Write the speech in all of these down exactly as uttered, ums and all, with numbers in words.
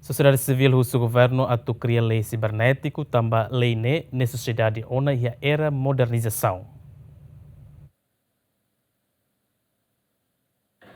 Sosiedade sivíl husu governu atu kria lei sibernétiku tanba lei ne'e nesesidade ona iha era modernizasaun.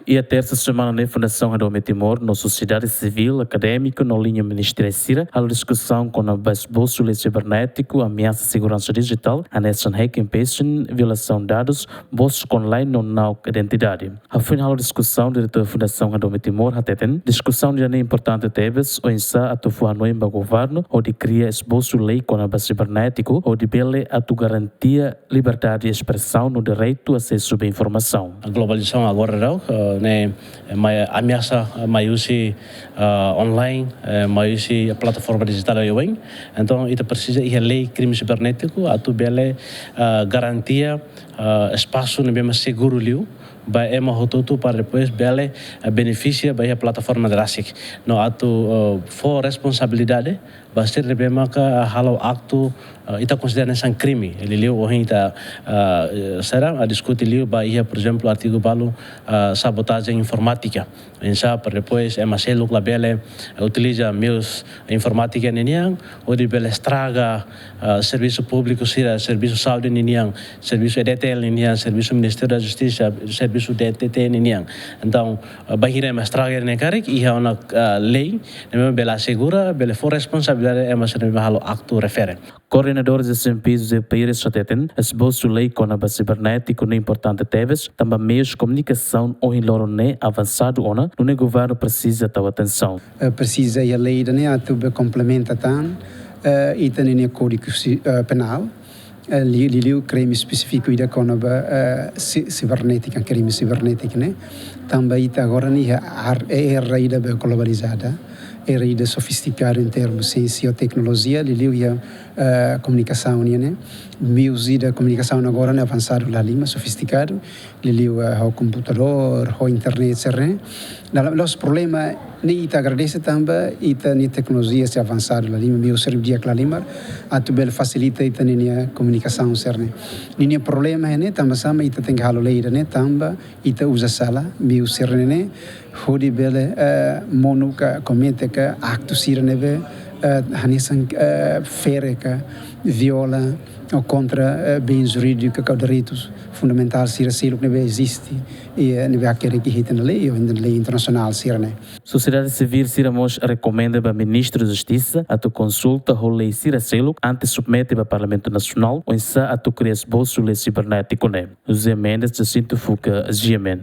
Iha tersa semana ne'e, Fundasaun Hadomi Timor no sosiedade sivíl, akadémiku no liña ministeriál sira halo diskusaun kona-ba esbosu lei sibernétiku, ameasa seguransa dijitál, hanesan hacking, phishing, violasaun dadus, bosok online no na'ok identidade. Hafoin halo diskusaun, diretór Fundasaun Hadomi Timor hateten, diskusaun ida-ne'e importante tebes, oinsá atu fó hanoin ba governu hodi kria esbosu lei kona-ba sibernétiku, hodi bele atu garantia liberdade espresaun no direitu asesu ba informasaun. Globalizasaun agora daudaun, eh, ne'e, eh, mai ameasa, eh, mai husi, eh, online, eh, mai husi plataforma dijitál oioin. Entaun, ita presiza iha lei krime sibernétiku atu bele, eh, garantia, eh, espasu ne'ebé mak seguru liu ba ema hotu-hotu para depois bele, eh, benefisia ba iha plataforma ne'e rasik. No atu, eh, fó responsabilidade ba sira ne'ebé maka halo aktu, eh, ita konsidera hanesan krime. Liuliu ohin ita, eh, sira, eh, diskute liu ba iha, por ezemplu, artigu balu, eh, sabotajen informátika. Oinsá para depois ema seluk labele, eh, utiliza meius informátika ninian hodi bele estraga, eh, servisu públiku sira, servisu saúde ninian, servisu E D T L ninian, servisu Ministériu da Justisa, servisu D T T ninian. Entaun, eh, bainhira ema estraga ne'e karik, iha ona, eh, lei ne'ebé bele asegura, bele fó responsabilidade ema sira ne'ebé halo aktu refere. Koordenadór S M P José Pires hateten, esbosu lei kona-ba sibernétiku ne'e importante tebes, tanba meius komunikasaun ohin loron ne'e avansadu ona, nune'e governu presiza tau atensaun. Eh, presiza iha lei ida-ne'e atu bele komplementa tan, eh, ita-nia Kódigu Si-, eh, Penál, eh, li-, liuliu krime espesífiku ida kona-ba, eh, si-, sibernétika, krime sibernétiku ne'e. Tanba ita agora ne'e iha ar-, era ida be globalizada, era ida sofistikadu em termos siénsia, teknolojia, liuliu iha, eh, komunikasaun nian ne'e. Meius ida komunikasaun agora ne'e avansadu lahalimar, sofistikadu, liuliu, eh, ho komputadór, ho internet sira-ne'e. La'ós problema, ne'e ita agradese tanba ita-nia teknolojia sei avansadu lahalimar, meius sira di'ak lahalimar atu bele fasilita ita-nia komunikasaun sira-ne'e. Ninia problema ne'e tanba sá mak ita tenke halo lei ida-ne'e, tanba ita uza sala meius sira-ne'e hodi bele, eh, monu ka komete ka aktu sira ne'ebé, eh, hanesan, eh, fere ka viola ou kontra, eh, bens jurídicos ka direitus fundamentál sira seluk ne'ebé eziste, i, eh, ne'ebé hakerek iha ita-nia lei, ou ita-nia lei internasionál sira-ne'e. Sosiedade sivíl sira mós rekomenda ba Ministru Justisa atu konsulta ho lei sira seluk antes submete ba Parlamentu Nasionál, oinsá atu kria esbosu lei sibernétiku ne'e. José Mendes, Jacinto Fuca, G M N.